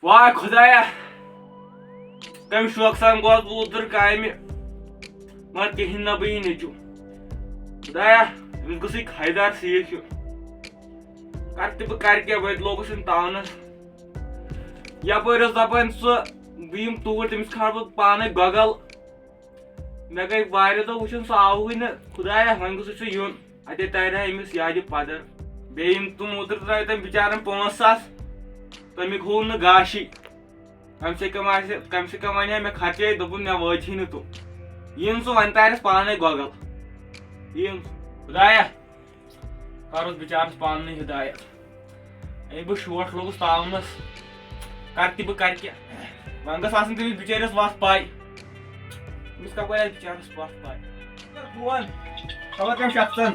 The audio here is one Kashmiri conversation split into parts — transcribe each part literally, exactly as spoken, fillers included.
واے خۄدایا، کَمہِ شوقہٕ سان گوس بہٕ اوترٕ کامہِ، مگر کِہیٖنۍ نہ بہٕ یہِ نیٚچوٗ۔ خۄدایا، أمِس گوٚژھُے خریدار سیٖکھ ہیوٗ۔ کَرٕ تہِ بہٕ کَرٕ کیٛاہ، وۄنۍ لوگُس أمۍ تاونَس۔ یَپٲرۍ اوس دَپان سُہ، بہٕ یِمہٕ توٗرۍ، تٔمِس کھارٕ بہٕ پانَے گۄگَل۔ مےٚ گٔے واریاہ دۄہ وٕچھان، سُہ آوٕے نہٕ۔ خۄدایا، وۄنۍ گوٚژھ سُہ یُن، اَتے تَرِ ہا أمِس یادِ پَدر۔ بیٚیہِ یِم تِم اوترٕ ترٛٲے تٔمۍ بِچارَن پانٛژھ ساس، تَمیُک ہوو نہٕ گاشی۔ کَم سے کَم آسہِ، کَم سے کَم وَنہِ ہا مےٚ خرچے، دوٚپُن مےٚ وٲتۍ نہٕ تِم۔ یِیِن سُہ وۄنۍ تارٮ۪س پانَے گۄگَل۔ یِیِن سُہ۔ خۄدایا، کَرُس بِچارَس پانہٕ ہدایت۔ اے، بہٕ شوٹھ لوٚگُس تاونَس۔ کَرٕ تہِ بہٕ کَرٕ کیٛاہ؟ وۄنۍ گٔژھ آسٕنۍ تٔمِس بِچٲرِس وَتھ پَے۔ أمِس کَپٲرۍ آسہِ بِچارَس وَتھ پَے؟ فون۔ خبر کَمہِ شخصَن۔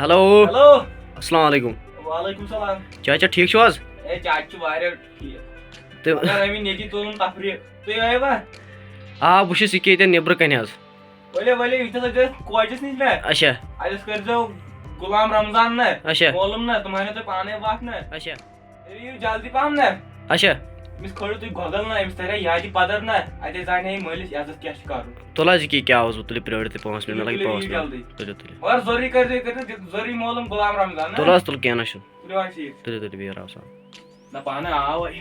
ہیلو۔ ہیلو۔ السلام علیکم۔ وعلیکم السلام۔ چاچا، ٹھیٖک چھِو حظ؟ اے، چاچہِ چھِ واریاہ ٹھیٖک۔ تہٕ مگر أمۍ نیٚچی تُلُن تفریٖق۔ تُہۍ آیوا؟ آ، بہٕ چھُس یہِ کہِ ییٚتٮ۪ن نیٚبرٕ کَنہِ حظ۔ ؤلِو، ؤلِو، یہِ تہِ لٔگۍ أسۍ کوچَس نِش نا۔ اچھا۔ اَتٮ۪س کٔرۍزیو غلام رمضان نا۔ اچھا۔ مولوٗم نا، تِم ہٲنو تۄہہِ پانَے وَتھ نا۔ اچھا۔ تیٚلہِ یِیِو جلدی پَہَم نا۔ اچھا۔ أمِس کھٲلِو تُہۍ گۄگَل نا، أمِس تَرِ ہا یادِ پَدر نا۔ اَتے زانہِ ہا یہِ مٲلِس عزت کیٛاہ چھُ کَرُن۔ تُل حظ، یہِ کہِ کیٛاہ اوس، بہٕ تُلہِ پرٛٲرِتھ تہِ پانٛژھ مِنٹ، مےٚ لَگہِ تُلِو، پانٛژھ یِیِو مِنٹ۔ جلدی۔ تُلِو، تُلِو۔ مگر ضروٗری کٔرۍزیو، کٔرۍزیو ضروٗری مولوٗم غلام رمضان نا۔ تُل حظ، تُل، کینٛہہ نہ چھُنہٕ۔ تُلِو حظ، ٹھیٖک۔ تُلِو، تُلِو، بِہِو رۄبَس حوالہٕ۔ نہ، پانہٕ آو وۄنۍ۔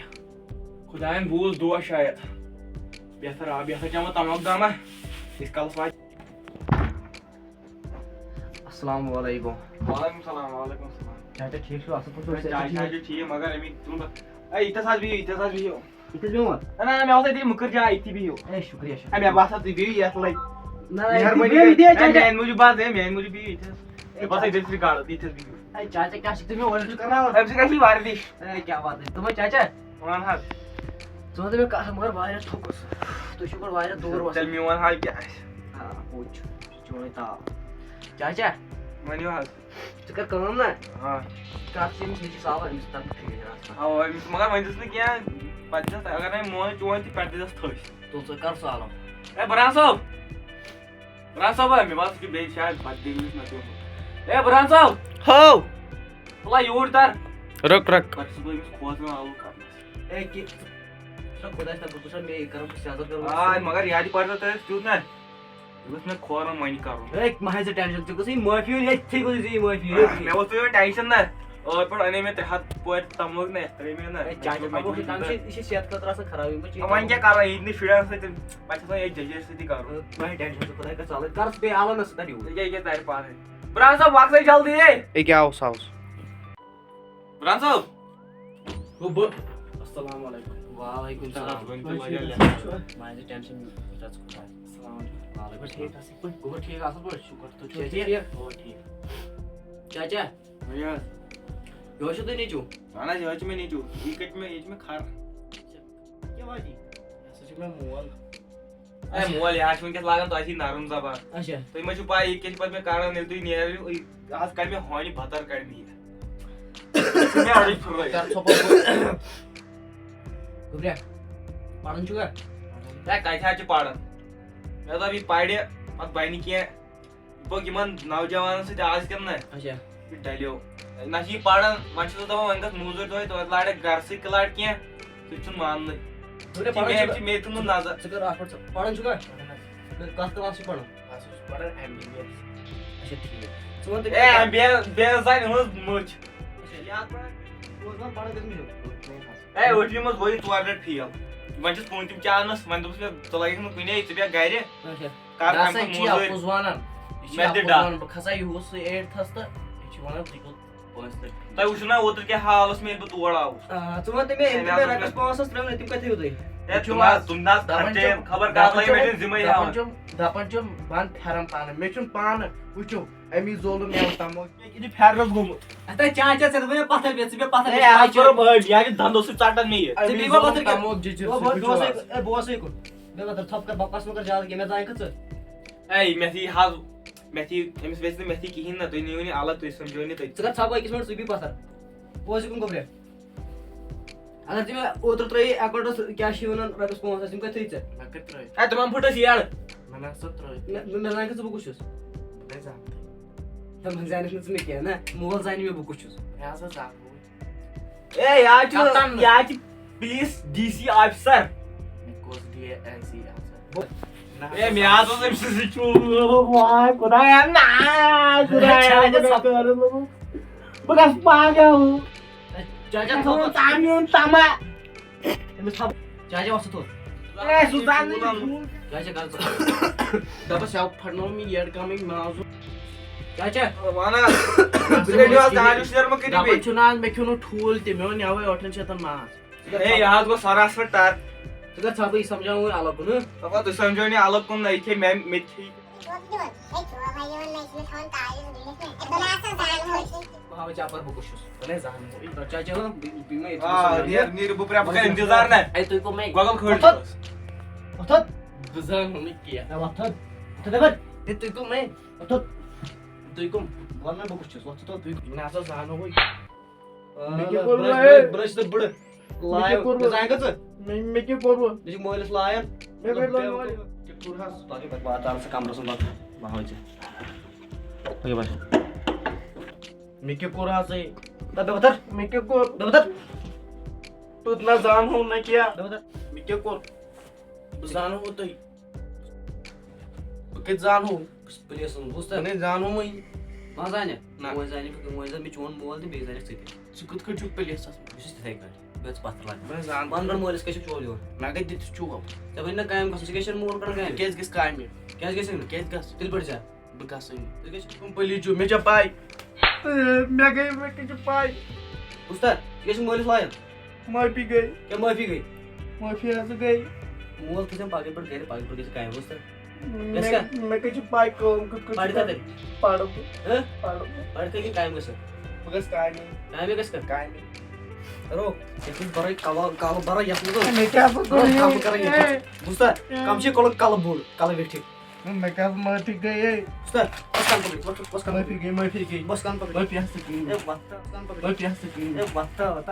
خۄدایَن بوٗز دُعا شاید۔ بہتر آو، بہتر چٮ۪مو تَماکھ دامہ۔ ییٖتِس کالَس واتہِ۔ السلام علیکم۔ وعلیکم السلام، وعلیکم السلام۔ چاچا، ٹھیٖک چھُو؟ اَصٕل پٲٹھۍ چھُو؟ چاچا، صحت چھا ٹھیٖک؟ ٹھیٖک، مگر أمی تُلہٕ بہٕ۔ اے، ییٚتہِ حظ بِہِو، ییٚتہِ حظ بِہِو۔ ییٚتہِ حظ بِہِو وۄنۍ۔ نہ، نہ، نہ، مےٚ اوس اَتی مُکٕر جاے، ییٚتی بِہِو۔ اے، شُکریہ، شُکریہ۔ اے، مےٚ باسان، تُہۍ بِہِو یَتھ لَگہِ۔ نہ، نہ، ییٚتہِ مہربٲنی بِہِو، کٔرِتھ۔ ییٚتہِ حظ، اے، چاچا۔ میٛانہِ موٗجوٗب حظ، اے، میٛانہِ موٗجوٗب بِہِو ییٚتہِ حظ۔ اے، باسان، ییٚتہِ حظ چھِ گاڈٕ، ییٚتہِ حظ بِہِو۔ اے، چاچا، کیٛاہ چھِ تُہۍ مےٚ اورٕ یورٕ کرناوان؟ اَمہِ سۭتۍ گژھِ نہٕ وَردِش۔ اے، کیٛاہ وَردِش؟ دوٚپمَے، چاچا۔ وَن حظ۔ ژٕ وَن تہٕ مےٚ کَتھ، مگر واریاہ تھوٚکُس۔ تُہۍ چھِو گۄڈٕ واریاہ دوٗر وَسان۔ تیٚلہِ میون حال کیٛاہ آسہِ؟ آ، پوٚز چھُ۔ یہِ چھُ چونُے تاپھ۔ چاچا۔ ؤنِو حظ۔ ژٕ کَر کٲم نا۔ آ۔ کَر ژٕ أمِس نیٚچوِس حوالہٕ، أمِس تَتھ فِکرِ آسان۔ اَوا، أمِس مگر ؤنۍ دِس نہٕ کینٛہہ، پَتہٕ دِس، اگر نہٕ أمۍ مون چون تہِ پٮ۪ٹھٕ دِس تھٔج۔ تُل ژٕ کَر سُہ آلَم۔ اے، بُرہان صٲب۔ بُرہان صٲب، مےٚ باسان چھُ بیٚیہِ شاید بَتہٕ دِنۍ أمِس نَتہٕ۔ اے، بُرہان صٲب۔ ہو۔ تُل ہا یوٗرۍ تَر۔ رُک، رُک۔ پَتہٕ چھُس بہٕ أمِس کھوژان آلوٗ کَرنَس۔ اے، کہِ، ژٕ چھُکھ خۄدایَس تَل، بہٕ چھُسَن بیٚیہِ کَران، بہٕ چھُس عزت کَران۔ آ، مگر یادِ پَتہٕ تۄہہِ اوس تیُتھ نہ۔ یہِ اوس مےٚ کھورَن وۄنۍ کَرُن۔ ہے، مہ ہےٚ ژٕ ٹٮ۪نشَن، ژےٚ گٔژھٕے معٲفی ہُن، ییٚتھی گٔژھٕے ژےٚ یہِ معٲفی ہُن۔ مےٚ اوس تۄہہِ یہِ ٹٮ۪نشَن نہ، ٲدۍ پٮ۪ٹھ اَنے مےٚ ترٛےٚ ہَتھ پورِ تَموکھ نہ، یَتھ ترٛٲے مےٚ نہ۔ ہے، چاے تَموکھ چھِ تَمہِ سۭتۍ، یہِ چھِ صحت خٲطرٕ آسان خراب، یِم چھِ وۄنۍ کیٛاہ کَرو، یہِ تہِ شُرٮ۪ن سۭتۍ، پَتہٕ چھِ آسان یہِ ججَس سۭتی کَرُن۔ مہ ہےٚ ٹٮ۪نشَن، ژٕ خۄداے کَر ژالٕے، کَرَس بیٚیہِ آلَو نہ سُہ تَتہِ یوٗرۍ۔ یہِ کیٛاہ، یہِ کیٛاہ تَرِ پانَے؟ بُرہان صٲب، وَقتَے جلدی ہے۔ یہِ کیٛاہ اوس، اوس؟ بُرہان صٲب۔ گوٚو بہٕ۔ السلام علیکم۔ وعلیکم السلام۔ ؤنۍ تو وۄنۍ کیٛاہ لیکھان چھُ؟ مہ ہےٚ ژٕ ٹٮ۪نشَن، رَژٕ خۄداے۔ السلام علیکم۔ وعلیکم السلام۔ ٹھیٖک، اَصٕل پٲٹھۍ؟ گوٚو ٹھیٖک، اَصٕل پٲٹھۍ؟ شُکر، تُہۍ چھِو ٹھیٖک؟ ٹھیٖک۔ اَوا، ٹھیٖک۔ چاچا۔ ؤنِو حظ۔ یہِ حظ چھُو تُہۍ نیٚچوٗ؟ اَہَن حظ، یہِ حظ چھُ مےٚ نیٚچوٗ۔ یہِ کَتہِ چھُ مےٚ، یہِ چھُ مےٚ خَر۔ کیٛاہ وَنان؟ یہِ ہسا چھُ مےٚ مول۔ اے مول، یہِ حظ چھُ وٕنکیٚس لاگان تۄہہِ سۭتۍ نرم زبان۔ اچھا۔ تُہۍ ما چھِو پَے، یہِ کیٛاہ چھِ پَتہٕ مےٚ کَران، ییٚلہِ تُہۍ نیرِو، یہِ حظ کَڑِ مےٚ ہونہِ بَتَر کَڑِ مےٚ یہِ۔ مےٚ اَڑٕے پھُرٲے۔ کر ژھۄپہٕ۔ گوٚبریا، پَران چھُکھا؟ ہے، کَتہِ حظ چھِ پَران؟ مےٚ دوٚپ، یہِ پَرِ، پَتہٕ بَنہِ کینٛہہ۔ یہِ پوٚک یِمَن نوجوانَن سۭتۍ آز کِنہٕ نہ؟ اچھا۔ یہِ ڈَلیو۔ نہ چھِ یہِ پَران، وۄنۍ چھُس بہٕ دَپان، وۄنۍ گژھ موٚزوٗرۍ دۄہَے، توتہِ لارَکھ گَرَسٕے کِلاٹ کینٛہہ۔ سُہ تہِ چھُنہٕ ماننٕے۔ ژٕ چھِ مےٚ، ژٕ چھِ مےٚ تہِ نہٕ نظر۔ ژٕ کر اکھ کتھ، ژٕ پران چھُکھا؟ کتھ کلاس چھُ پران؟ بہٕ ہسا چھُس پران ایم بی بی ایس۔ اچھا، ٹھیٖک۔ ژٕ وَن تہٕ اے، مےٚ ایم بی بی ایس زَنہِ ہٕنٛز مٔچھ۔ اچھا۔ یاد پران؟ بہٕ اوسُس وَنان پران کٔژمہِ چھُکھ؟ اے، ٲٹھمہِ منٛز گوٚو یہِ ژور لٹہِ فیل۔ وۄنۍ چھُس پوٗنٛژِم چانس، وۄنۍ دوٚپُس مےٚ، ژٕ لَگَکھ نہٕ کُنے، ژٕ بیٚہہ گَرِ۔ اچھا۔ کر نسا، کانٛہہ یہِ چھِ موٚزوٗرۍ۔ اَپُز وَنان۔ یہِ چھِ مےٚ تہِ اَپُز ڈَکھ۔ وَنان، بہٕ کھسا یوٗسفَس سۭتۍ ایٹتھَس تہٕ أسۍ چھِ وَنان، ژٕ گوٚو پانٛژھ لَٹہِ۔ تۄہہِ وٕچھِو نا اوترٕ کیٛاہ حال اوس مےٚ، ییٚلہِ بہٕ تور آوُس۔ آ، ژٕ وَن تہٕ مےٚ، ییٚلہِ تُہۍ مےٚ رۄپیَس پانٛژھ ساس ترٛٲوۍ نہٕ، تِم کَتہِ تھٲیِو تُہۍ؟ ہے، تِم حظ، تِم نہ حظ دَپان خرچے، چھِم، خبر کَتھ دَپان لَگہِ مےٚ چھِم، دِنۍ ذِمَے دَپان ہاوان۔ چھِم، دَپان چھِم، بَنٛد پھٮ۪رَن پانہٕ۔ مےٚ چھُنہٕ پانہٕ، وٕچھِو، أمی زولُم مےٚ تَمو۔ مےٚ کِتھ پھٮ۪رنَس گوٚمُت؟ اَتھ ہے چاچا، ژےٚ دوٚپُے مےٚ پَتھَر بیٚہہ، ژٕ بیٚہہ پَتھَر اے، بیٚہہ، اَتھ چاچا۔ کوٚرُم أڑۍ، یہِ ہَے چھِ دَندو سۭتۍ ژَٹان مےٚ یہِ۔ ژٕ بیٚہہ وۄنۍ پَتھَر کیٛاہ؟ تَمو جِجِر بہٕ، بہٕ، سۭتۍ بہٕ اوسَے، وٕچھو اے، بہٕ اوسَے یِکُن۔ مےٚ وَتَر ژھۄپہٕ کَر، بَکواس مہٕ کَر زیادٕ کینٛہہ، مےٚ زانہِ کھٕ ژٕ۔ اے، مےٚ تھی حظ، مےٚ تھی أمِس ویسہِ نہٕ مےٚ تھی کِہیٖنۍ نہ، تُہۍ نِیِو نہٕ یہِ اَلگ، تُہۍ سَمجھٲیِو نہٕ تُہۍ۔ ژٕ کَر ژھاپہٕ أکِس مِنٹَس، ژٕ بِہہ پَتھَر۔ بہٕ اوسَے یِکُن گوٚبرِ۔ اگر ژےٚ مےٚ اوترٕ ترٛٲیی اکاونٹس کیٛاہ چھِ وَنان رۄپیَس پانٛژھ ساس، یِم کَتہِ تھٲے ژےٚ؟ مےٚ کَتہِ ترٛٲے؟ اے، تِمَن پھٕٹٕس یَڈ۔ مےٚ نہ سا ترٛٲے۔ مےٚ، مےٚ زانکھٕ ژٕ بہٕ کُس چھُس؟ بہٕ کَتہِ زانہٕ؟ تَمہِ زانکھ نہٕ ژٕ مےٚ کینٛہہ، نہ؟ مول زانہِ مےٚ بہٕ کُس چھُس۔ مےٚ ہسا زانہٕ بہٕ۔ اے، یہِ حظ چھُ، کپتان۔ یہِ حظ چھُ پُلیٖس ڈی سی آفسر۔ کُس ڈی سی آفسر؟ اے، مےٚ حظ اوس أمۍ سٕنٛز چوٗ-، واے خۄدایا، نہ، خۄدایا، چاچا، بہٕ گژھٕ پاگل۔ چاچا، مےٚ تھوٚو ووٚن ژےٚ میون تما۔ أمِس تھاو۔ چاچا، وۄتھ ژٕ تھوٚد۔ اے، سُہ زن چاچا، کر ژٕ۔ دَپس، یَوٕ پھٹنوو مےٚ یٔڈ کمٕے مازُن۔ چاچا۔ وَن حظ۔ ژٕ رٔٹِو حظ دانہِ شیر مہ کٔرِو دَپان بیٚیہِ۔ چھُنہٕ آز مےٚ کھیوٚو نہٕ ٹھوٗل تہِ، مےٚ اوٚن یَوَے ٲٹھَن شیٚتَن ماز۔ ہے، یہِ حظ گوٚو سراسر ٹر۔ ژٕ کر ژھاپہٕ، یہِ سمجھاوُن وۄنۍ الگ کُن، ہہ؟ دَپان تُہۍ سمجھو نہٕ الگ کُن، نہ یہِ کھے مےٚ، مےٚ تہِ کھے۔ بہٕ ہاوٕ ژےٚ اپر بہٕ کُس چھُس۔ وَلے زانہٕ ہو۔ یہِ چاچا، بہٕ، بہٕ، بہٕ، آ، نیر، نیر، بہٕ پرٛٮ۪تھ، بہٕ کرٕ انتظار نہ۔ اے، تُہۍ کٕم مے؟ گۄگل کھٲلۍ وۄتھ۔ وۄتھ۔ بہٕ زانہٕ نہٕ کینٛہہ۔ اے، وۄتھ۔ وۄتھ دَپان۔ اے، تُہۍ کٕم مے؟ وۄتھ۔ تُہۍ کٕم؟ وَن مےٚ بہٕ کُس چھُس، وۄتھ ژٕ تھوٚد۔ تُہۍ نہ سا زانو وٕے۔ مےٚ کیٛاہ کوٚر؟ بہٕ ہے؟ بہٕ چھُس بٕڑٕ۔ مےٚ کیٛاہ کوٚر؟ ژٕ آنکھ ژٕ؟ مےٚ، مےٚ کیٛاہ کوٚر وۄنۍ؟ یہِ چھُ مٲلِس لایان۔ مےٚ کَتہِ لایہِ مٲلِس؟ ژٕ کوٚر حظ؟ پَکھ یہِ پَکھ واتان ژٕ کَمرَس منٛز پَتہٕ۔ بہٕ ہاوٕ ژےٚ۔ پَکھ یہِ پَتہٕ۔ مےٚ کیٛاہ کوٚر حظ ژےٚ؟ دَپ بے وَتَر۔ مےٚ کیٛاہ کوٚر؟ بے وَتَر۔ توٚت نہ زانہو نہ کینٛہہ۔ بے وَتَر۔ مےٚ کیٛاہ کوٚر؟ بہٕ زانہو تُہۍ۔ بہٕ کَتہِ زانہو؟ بہٕ چھُس پُلیٖسَس منٛز، بوٗزتھا؟ مےٚ زانہو وۄنۍ۔ ما زانہِ؟ نہ۔ وۄنۍ زانہِ، وۄنۍ زانہِ مےٚ چون مول تہٕ بیٚیہِ زانٮ۪کھ ژٕ تہِ۔ ژٕ کِتھ کٔنۍ چھُکھ پُلیٖسَس منٛز؟ بہٕ چھُس تِتھَے کٔنۍ۔ بہٕ چھُس پَتھر لَگان۔ بہٕ زانہٕ۔ وَن گۄڈٕ مٲلِس کیٛاہ چھُکھ چول یور؟ مےٚ کَتہِ دِتھ چوب؟ ژےٚ وَنہِ نہ کامہِ گژھُن، ژٕ کیٛازِ چھُنہٕ مول کَران کامہِ؟ کیٛازِ گژھِ کامہِ؟ کیٛازِ گژھِ نہٕ؟ کیٛازِ گژھِ؟ تیٚلہِ پٔرۍ زِ۔ بہٕ گژھٕ وۄنۍ۔ ژٕ کیٛازِ چھُکھ یِم پُلیٖس چھُ؟ مےٚ چھےٚ پَے۔ مےٚ گٔے، مےٚ کیٛاہ چھِ پَے؟ بوٗزتھا؟ ژٕ کیٛازِ چھُکھ مٲلِس لایان؟ معٲفی گٔے۔ کیٛاہ معٲفی گٔے؟ معٲفی ہسا گٔے۔ مول تھٲے زٮ۪م پگہٕے پٮ۪ٹھ گرِ، پگہٕ پٮ۪ٹھ گٔژھِو کامہِ، بوٗزتھا؟ مےٚ، گژھِ کیٛاہ؟ مےٚ کَتہِ چھِ پَے کٲم کِتھ کٔنۍ چھِ پَرِ کَتٮ۪ن؟ کَرٕنۍ؟ پَرٕ بہٕ۔ ہہ؟ پَرٕ بہٕ۔ پَرِ کَتہِ کامہِ گژھِ؟ بہٕ گژھٕ کامہِ۔ کامہِ گژھِ کَتھ؟ کامہِ۔ کرو، یَتھ منٛز بَرَے کَلہٕ، کَلہٕ بَرَے یَتھ منٛز۔ مےٚ کیٛاہ سا کوٚر بَرَے یہِ؟ کَلہٕ کَرَے یَتھ منٛز۔ بوٗزتھا؟ کَم چھِ کَلہٕ، کَلہٕ بوٚڑ، کَلہٕ ویٚٹھِ۔ مےٚ کیٛاہ معٲفی گٔیے؟ بوٗزتھا؟ بَس کَنہٕ پَکڑ، وۄتھ، وۄتھ، بَس کَنہٕ معٲفی پَکڑ۔ گٔے، معٲفی گٔے۔ بَس کَنہٕ پَکڑ۔ معٲفی ہسا گٔے۔ اے، وۄتھ تہٕ۔ بَس کَنہٕ پَکڑ۔ معٲفی ہسا گٔے۔ اے، وۄتھ تہٕ، وۄتھ۔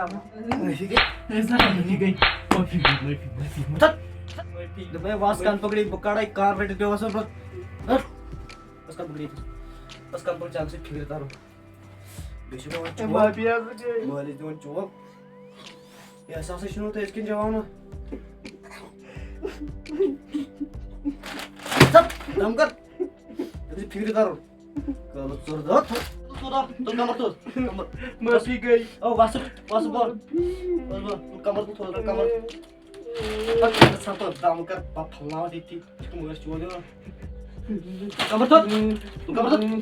معٲفی گٔے۔ معٲفی گٔے۔ معٲفی گٔے۔ وۄتھ۔ دوٚپمَے، بَس کَنہٕ پَکڑ، بہٕ کَڑَے کَن رٔٹِتھ پیوٚو اَصٕل پٲٹھۍ۔ بَس کَنہٕ پَکڑ۔ بَس کَنہٕ پَکڑ، ژےٚ اَتھ سۭتۍ فِکرِ تَرُن۔ بیٚیہِ چھُ مےٚ وۄنۍ چوب۔ معٲفی ہسا گٔے۔ مٲلِس دِوان چوب۔ یہِ ہسا چھُنہٕ تۄہہِ یِتھ کٔنۍ جواب نہٕ۔ دم کر۔ أمِس چھِ فِکرِ تَرُن۔ کَلہٕ ژوٚر دۄہ۔ ژوٚر دۄہ۔ ژوٚر دۄہ۔ ژوٚر کَمَر ژوٚر۔ کَمَر۔ معٲفی گٔے۔ او، وَسہٕ، وَسہٕ بۄن۔ وَسہٕ بۄن۔ کَمَر ژوٚر، کَمَر۔ پَتہٕ کَر ژٕ پَتہٕ دم کر، بہٕ پھۄلناوَتھ ییٚتی۔ ژٕ چھُکھ مٲلِس چوب دِوان۔ کَمَر ژوٚر۔ کَمَر ژوٚر۔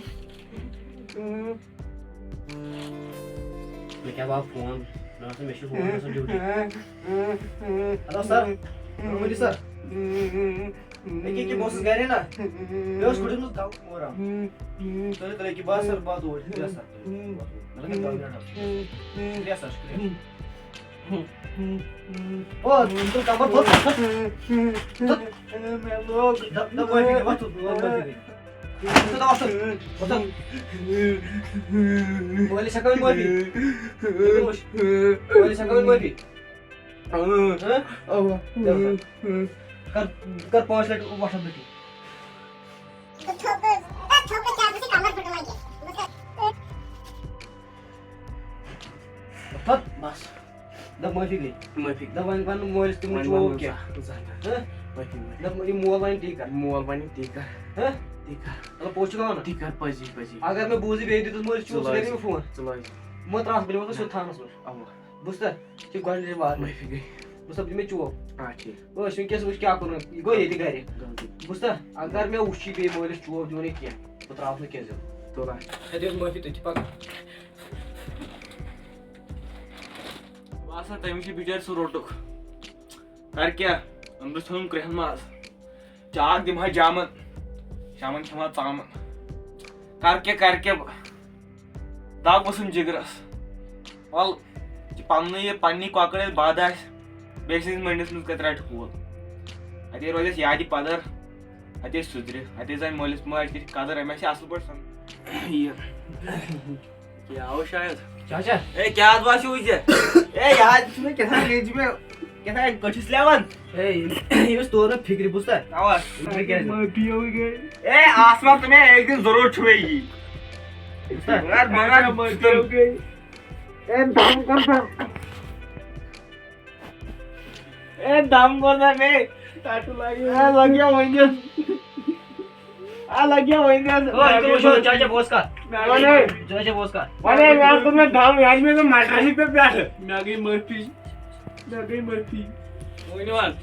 مےٚ کیٛاہ باو فون؟ مےٚ باسان مےٚ چھُ ہور گژھُن ڈیوٹی۔ ہیلو سر، ؤنِو سر۔ مےٚ کیٛاہ کہِ بہٕ اوسُس گرے نا۔ مےٚ اوس گُرِس منٛز گاوُن مورا۔ تُلِو تُلِو ییٚکیٛاہ بہٕ آسہٕ سر، بہٕ واتہٕ اوٗرۍ۔ شُکریہ سر۔ مےٚ لَگن دَہ مِنَٹ حظ۔ شُکریہ سر، شُکریہ۔ او، تُل کمر تھوٚد۔ تھوٚد۔ مےٚ لوگ۔ دَپ، دَپ، معٲفی، وۄتھ، وۄتھ، معٲفی۔ مٲلِس ہٮ۪کو وۄنۍ معٲفی؟ مٲلِس ہٮ۪کو وۄنۍ معٲفی؟ ہہ؟ کر، کر پانٛژھ لٹہِ وۄٹھ بٕٹھِ۔ تھوٚد، بس۔ دَپ معٲفی گٔے۔ معٲفی۔ دَپ وۄنۍ وَن نہٕ مٲلِس تہِ وۄنۍ وۄنۍ چوب وَن کینٛہہ۔ زانٛہہ، زانٛہہ۔ ہہ؟ معٲفی، معٲفی۔ دَپ یہِ مول وَنہِ تی کَر۔ مول وَنہِ تی کَر۔ ہہ؟ تی کَر۔ مطلب پوٚز چھُکھ وَنان؟ تی کَر پٔزی، پٔزی۔ اگر مےٚ بوٗزٕے بیٚیہِ دیُتُس مٲلِس چوب، ژٕ ژٕ لٲگۍ کَرِ مےٚ فون۔ ژٕ لٲگۍ۔ مہ ترٛاوَس بہٕ نِمَتھ سیوٚد تھانَس منٛز۔ اَوا۔ بوٗزتھا؟ یہِ چھِ گۄڈٕنِچ وارنِنٛگ۔ معٲفی گٔے۔ بوٗزتھا، دِ مےٚ چوب۔ آ، ٹھیٖک۔ ٲسۍ وٕنکیٚس وٕچھ کیٛاہ کوٚرُن۔ یہِ گوٚو ییٚتہِ گَرِ۔ غلطی۔ بوٗزتھا؟ اگر مےٚ وٕچھی بیٚیہِ مٲلِس چوب دِوان یہِ کینٛہہ، بہٕ ترٛاوَس نہٕ کینٛہہ زیادٕ۔ تُل آ۔ اَتہِ ٲس معٲفی تٔتھی پَکان۔ باسان تٔمِس چھُ بِچارِ سُہ روٚٹُکھ۔ کَر کیٛاہ؟ أنٛدرٕ ژھیوٚنُم کرٛٮ۪ہن ماز۔ چاکھ دِمہٕ ہا جامَن۔ شامَن کھٮ۪مہٕ ہا ژامَن۔ کَر کیٛاہ، کَر کیٛاہ؟ دَگ ؤژھٕم جِگرَس۔ وَل، یہِ پَننُے، یہِ پَننی کۄکٕر ییٚلہِ بَد آسہِ، بیٚیہِ سٕنٛدِس مٔنٛڈِس منٛز کَتہِ رَٹہِ ٹھوٗل؟ اَتے روزِ اَسہِ یادِ پَدَر، اَتے سُدرِ، اَتے زانہِ مٲلِس ماجہِ تہِ قدر، أمۍ آسہِ اَصٕل پٲٹھۍ سَم-، یہِ۔ کیٛاہ آو شاید؟ چاچا۔ اے، کیٛاہ حظ باسیووُے ژےٚ؟ اے، یہِ حظ چھُ مےٚ کیٛاہ تام، ییٚتہِ چھُ مےٚ کیٛاہ تام کٔٹھِس لٮ۪وان۔ اے، یہِ اوس تورٕ فِکرِ، بوٗزتھا؟ اَوا۔ فِکرِ کیٛازِ؟ معٲفی ہو گٔے۔ اے، آسمان تہٕ مےٚ اکہِ دۄہ ضروٗر چھُوے یی۔ بوٗزتھا؟ مگر، مگر معٲفی ہو گٔے۔ اے، دم کر سا۔ اے دم کوٚر مےٚ بیٚیہِ۔ ٹَٹُو لَگہِ۔ اے لَگیو وۄنۍ۔ اے لَگیو وۄنۍ۔ او، یہِ کوٚر وٕچھو، چاچا، بوز کَتھ۔ مےٚ وَنے۔ چاچا، بوز کَتھ۔ وَنے، مےٚ کوٚر مےٚ دم، یہِ آسہِ مےٚ سُہ مَٹرَنٕے پٮ۪ٹھ پٮ۪ٹھٕ۔ مےٚ گٔے معٲفی۔ مےٚ گٔے معٲفی۔ ؤنِو حظ۔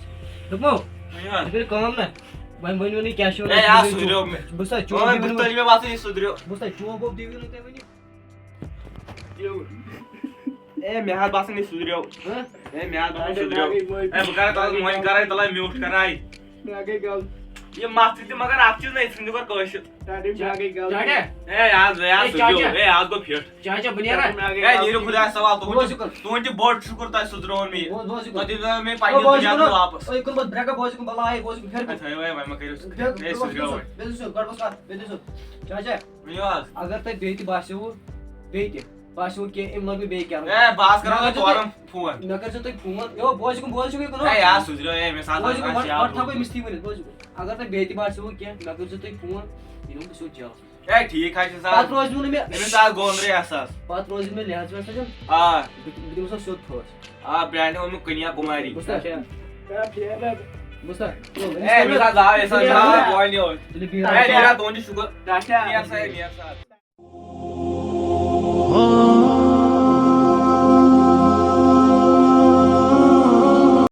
دوٚپمو، ؤنِو حظ۔ یہِ کٔرِو کٲم نہ۔ وۄنۍ ؤنِو نہٕ کیٛاہ چھُ وَنان، اے، آ، سُہ سُدھریو مےٚ۔ بہٕ سا چوب اے، دِوٕ بہٕ نہٕ تیٚلہِ مےٚ باسان، یہِ سُدھریو۔ بہٕ سا چوب ووب دِوٕ نہٕ تۄہہِ وۄنۍ۔ اے، مےٚ حظ باسان، یہِ سُدھریو۔ ہہ؟ اے، مےٚ حظ باسان، اے، سُدھریو۔ مےٚ گٔے معٲفی۔ اے، بہٕ کَرے تَلہٕ، وۄنۍ کَرے تَلہٕ میوٗٹھ کَرے۔ مےٚ گٔے غلطی۔ یہِ مَتھ تہِ، مگر اَکھ چیٖز نہ، یِتھ کٔنۍ تہِ کَر کٲشِر۔ ٹاٹے، مےٚ گٔے غلطی۔ ٹاٹے۔ اے، آز، اے، آز اے، سُدھریو۔ چاچا۔ اے، آز گوٚو فِٹ۔ چاچا، بہٕ نیرا۔ مےٚ گٔے اے، غلطی۔ نیٖرِو خۄدایَس حوالہٕ، تُہُنٛد بوز چھُ، یہِ کُن۔ تُہُنٛد چھُ بوٚڑ شُکُر تۄہہِ سُدھرووُن مےٚ یہِ۔ بوز، بوز یہِ کُن۔ تۄہہِ دیُت مےٚ او، پنٛنہِ بوز یہِ دُنیا کُن۔ واپَس۔ او، یہِ کُن بوز، برٛٮ۪کہ بوز یہِ کُن، بَلاے، بوز یہِ کُن، ہیٚرِ کُن۔ اے، تھٲیِو، اے، وۄنۍ مہ کٔرِو۔ بیٚہہ، بیٚہہ، بیٚہہ، بیٚہہ، گۄڈٕ بوز کَتھ، بیٚہہ، بیٚہہ۔ چاچا، ؤنِو حظ۔ اگر تۄہہِ بیٚیہِ تہِ باسیوٕ، بیٚیہِ تہِ باسیوٕ کینٛہہ، أمۍ لوگ مےٚ بیٚیہِ کیٛاہ۔ اے، بہٕ حظ کَرو مےٚ تۄہہِ کٔرۍزیو تورَن تُہۍ، فون۔ مےٚ کٔرۍزیو تُہۍ فون۔ یو، بوز یہِ کُن، بوز یہِ کُن، یہِ کُن۔ اے، یار، سُدھریو، اے، مےٚ سا بوز یہِ کُن، آسہِ گۄڈٕ، یاد گۄڈٕ تھاوو گوٚمُت۔ أمِس تھی ؤنِتھ، بوز یہِ کُن۔ اگر تۄہہِ بیٚیہِ تہِ باسیوٕ کینٛہہ، مےٚ کٔرۍزیو تُہۍ فون، یہِ نِمہٕ بہٕ سیوٚد جیل۔ اے، ٹھیٖک حظ چھُ سَر۔ پَتہٕ روزِ نہٕ مےٚ، أمِس آو گوٚنٛدرٕے احساس۔ پَتہٕ روزِ نہٕ مےٚ لحاظ وحاظ سۭتۍ۔ آ۔ بہٕ، بہٕ دِمہٕ سا سیوٚد پھٲسۍ۔ آ، برٛانٛڈِ اوٚن مےٚ کُنیا کُماری۔ بوٗزتھا؟ بوٗزتھا؟ اے، أمِس آو، أمِس اے، آو مےٚ سا زاو، یہِ سا زاو، بوے نیوٗ۔ تیٚلہِ بِہِو۔ اے، نیرا، تُہُنٛد چھُ شُکُر۔ ٹاٹا۔ نیر سا، نیر سا۔